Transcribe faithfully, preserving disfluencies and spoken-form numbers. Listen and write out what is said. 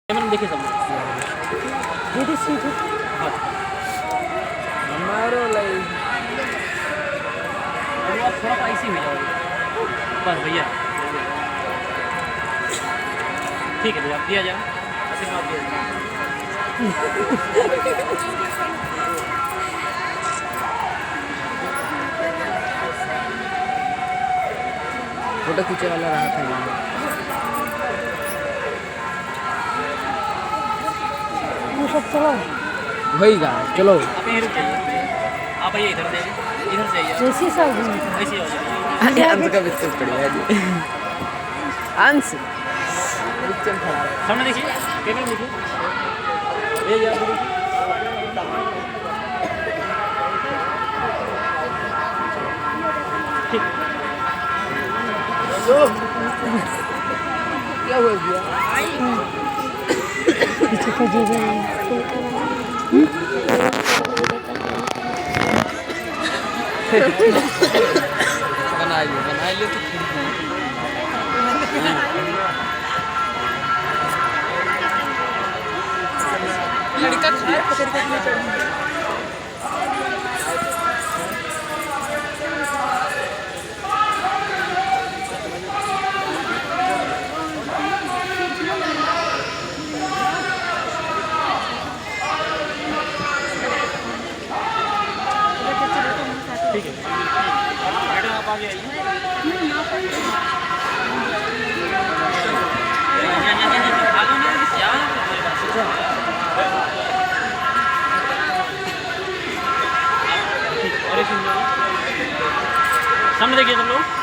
कैमरा में देखिए सब लोग। दीदी सीधे। हाँ। हमारो लाई। अब आप थोड़ा सा ऐसे ही हो जाओ। बस भैया। ठीक है भैया, दिया जाए। आशीर्वाद दिया जाए। फोटो खींचे वाला रहा था यहाँ। वो सब चलो। वही गा, चलो। आप यहीं रुक जाइए। आप आइए इधर से, इधर से आइए। जैसे सब घूमते हैं। ऐसे ही हो जाइए। अंश का बिस्तर पड़ गया जी। अंश। सामने देखिए, कैमरा में देखिए। ये यार देखिए। ठीक। क्या हुआ भैया? पीछे को जो है। बनाइए, बनाइए तो ठीक है। लड़का खाए पकड़ के अपने चढ़ गया। ठीक है। मैडम, आप आगे आइए। और एक सामने देखिए सब लोग।